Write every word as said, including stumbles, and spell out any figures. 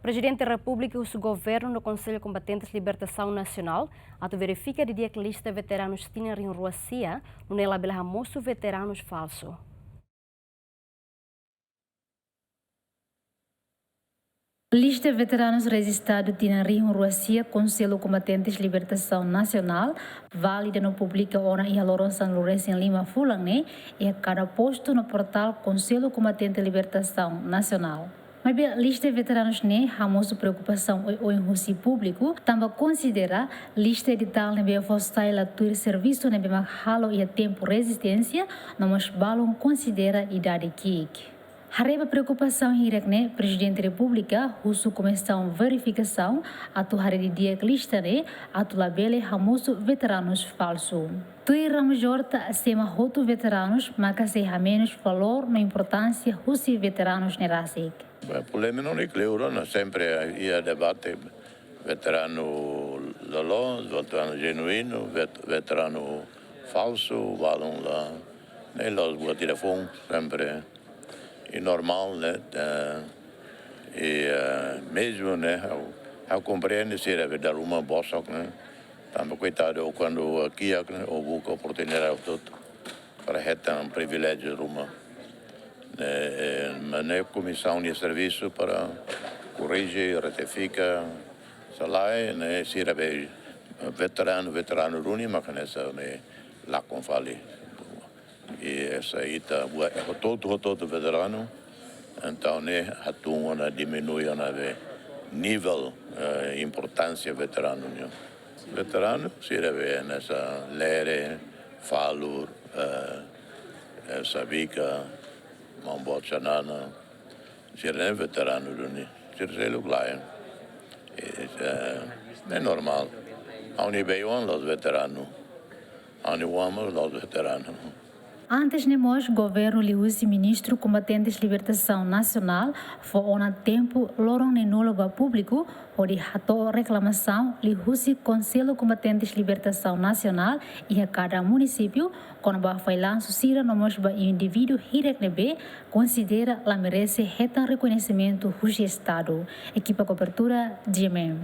Prezidente Repúblika husu governu no Konsellu Kombatentes Libertasaun Nasionál atu verifika didi'ak lista veteranus tinan rihun rua sia, nune'e labele hamosu veteranus falsu. Lista veteranus rejistadu tinan rihun rua sia Konsellu Kombatentes Libertasaun Nasionál valida no publika ona iha loron sanulu-resin-lima fulan ne'e, iha kada postu no portál Konsellu Kombatente Libertasaun Nasionál. Maibé lista veteranus ne'e hamosu preokupasaun oioin husi públiku, tanba konsidera lista editál ne'ebé fó sai la tuir servisu ne'ebé mak halo iha tempu rezisténsia, no mós balun konsidera idade ki'ik. Haree ba preokupasaun hirak ne'e, Prezidente Repúblika husu komisaun verifikasaun atu haree didi'ak lista ne'e atu labele hamosu veteranus falsu. Tuir Ramos Horta, sema hotu veteranus maka sei hamenus valór no importánsia husi veteranus ne'e rasik. Ba, problema ne'e kleur ona, sempre iha debate, veteranu loloos, veteranu jenuínu, vet-, veteranu falsu, balun la, ne'e la'ós buat ida foun, sempre. I normál, ne'e? Eh, i, eh, mezmu, ne'e, ha'u, ha'u komprende sira be dala ruma bosok, ne'e? Tanba koitadu, kuandu kiak, ne'e, o buka oportunidade hotu-hotu para hetan priviléjiu ruma. Ne'e, eh, maibé komisaun nia servisu para korrije, retifika, se lae, ne'e, sira be veteranu, veteranu duni, maka hanesan ne'e lakon fali. I hanesan ita buat, eh, hotu-hotu, hotu-hotu veteranu, entaun ne'e hatún ona, diminui ona be nivel, eh, importánsia veteranu nian. Veteranu sira be hanesan Lere, Falur, eh, eh, Sabika, Maun Boot Xanana, sira ne'e veteranu duni, sira seluk lae. Eh, eh, ne'e normál. Ha'u-nia bei-oan la'ós veteranu. Ha'u-nia oan mós la'ós veteranu. Antes ne'e mós, governu liuhusi Ministru Kombatentes Libertasaun Nasionál fó ona tempu loron neenulu ba públiku hodi hato'o reklamasaun liuhusi Konsellu Kombatentes Libertasaun Nasionál iha kada munisípiu, kona-ba fallansu sira no mós ba indivíduu hirak ne'ebé konsidera la merese hetan rekoñesimentu husi Estadu. Ekipa kobertura, G M M.